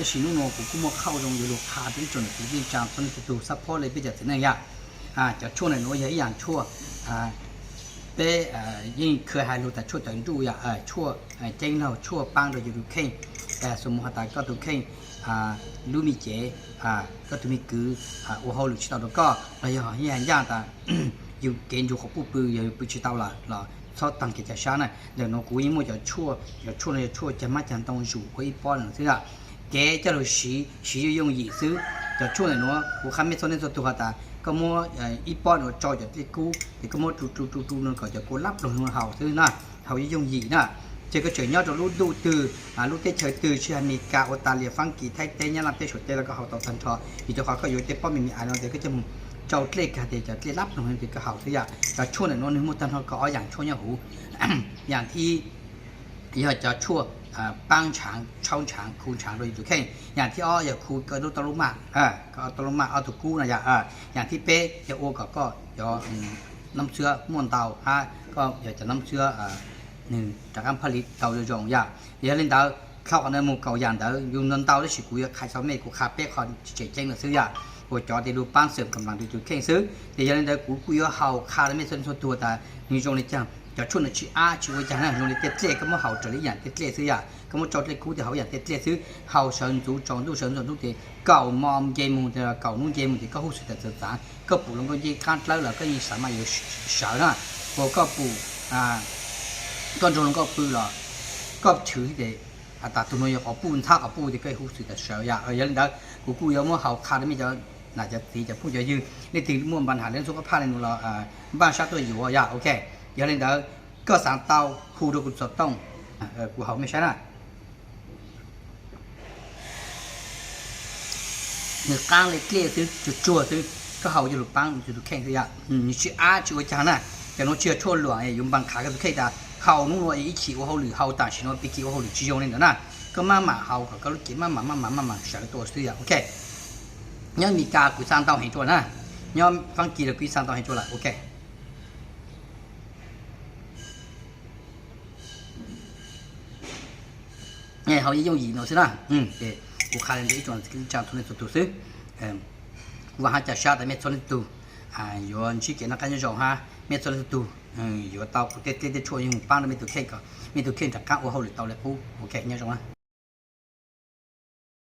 Tab sis hnub no kuv kuj muaj qhov zoo yuav lug qha rau ib tsoom niam txiv kwv tij neej tsa txhua leej txhua tug xab phob le peb cov txiv neej yom. Cov tshuaj ntawm nuav yog ib yaam tshuaj peb yeej khwv hais lug tas tshuaj cov nruj yom, tshuaj ceeb laug, tshuaj paab rau yus tus kheej. Xu mus has tas koj tus kheej lub me cev, koj tus me kwv ua hauj lwm tsis tau rau koj los yog ib yaam tas yus kev nrug quas puj pw yog yus pw tsis tau lawm los txhob taag kev ca sab na. Ntawm nuav kuv yeej muaj cov tshuaj, cov tshuaj no yog tshuaj cag mab cag ntoo zus ua ib pob no xwb yom. Kev coj lug siv, siv yooj yooj yim xwb. Cov tshuaj ntawm nuav kuv qha mej txhua leej txhua tug has tas koj muab ib pob no tso cov dlej kub ces koj muab ru ru ru ru no kom cov kua lab ploog haus xwb na, haus yooj yooj yim na. Ces koj tseem nyob rau lub ntuj twg, lub teb chaws twg, tsis has Amelikas, Australia, Faabkis, Thaib teb, Nyab Laj teb, Suav teb los koj haus tau tag nrho, vim rau qhov koj yuav tej pob me me ais no ces koj coj mus tsau dlej kag tes cov dlej lab ploog ces koj haus xwb yom. Cov tshuaj ntawm nuav nwg muaj tag nrho kaum ob yaam tshuaj nyob huv. Yaam thib yog cov tshuaj paab ntshaav, tshauv ntshaav, khu ntshaav rau yus tus kheej. Yaam thib ob yog khu koj lub taub lub maj, koj taub lub maj ob tug kub no yom. Yaam thib peb yog ua kom koj cov nab xwab muaj ntau hab koj yog cov nab xwab nwg rov qaab phaj li tau zoo zoo yom. Yog le ntawd, dhau qhov ntawd mus kaum yaam ntawd yus ntau ntau tab sis kuv yuav qha txog mej, kuv qha peb qho tseem ceeb lawm xwb yom, uas cov tes lug paab xwm kam laas rau tus kheej xwb. Ces yog le ntawd kuv kuj yuav haus qha rau mej txhua leej txhua tug tas nwg zoo le caag. Cov tshuaj ntawd tsis ab tsis ua caag na, zoo le tej dlej, koj muab haus raws li ib yaam tej dlej xwb yom. Koj muab tsau dlej kub tes haus ib yaam tej dlej xwb, haus sawv ntxuv tsaus ntuj sawv ntxuv ntub tes kaum mo nce moog, kaum nub nce moog ces koj huj xwm tas txawv txav, koj pum hluas nkauj ncej qaab dlawb los koj yeej xav mas yuav sawv na. Uas koj pum, koj nrug hluas nkauj pw los koj chwv tes has tas tug nuav yog quas puj, ntxhab quas puj tes koj huj xwm tas sawv yom. Yog le ntawd kuv kuj yuav muab haus qha rau mej cov nam cov txiv cov phooj cov ywg, leej twg muaj npa has le ntxuj qab phaj le nuav los npaj sab tuaj yuav yom. Ok, yog le ntawd koj xaav tau hu rau kuv xov tooj, kuv haus mej saib na. Nwg qaab le dlej xwb, tsuag tsuag xwb, koj haus coj lug paab yus tus kheej xwb yom. Nwg tsis ab tsis ua caag na. Cov nuav tsis yog tshuaj luam yuav npa qha koj tus kheej tas haus nub nuav ib chim ua hauj lwm, haus tam sim nuav pig kis ua hauj lwm, tsis zoo le ntawd na. Koj maj mam haus kom koj lub cev maj mam maj mam mam sawv tuaj xwb yom. Ok, nyob Amelikas kuv xa ntau heev rua na, nyob Faabkis los kuv xa ntau heev rua lawm. Ok, haus yooj yim no xwb na. Kuv qha le ntawd ib tsoom txhua leej txhua tug xwb. Kuv vam hab ca sab tas mej txhua leej txhua tug yuav ntsib kev noj qab nyob zoo hab mej txhua leej txhua tug yuav tau kuv tej dlej tej tshuaj yuav moog paab rau mej tus kheej kom mej tus kheej rov qaab ua hauj lwm tau le qub. Ok, nyob zoo na.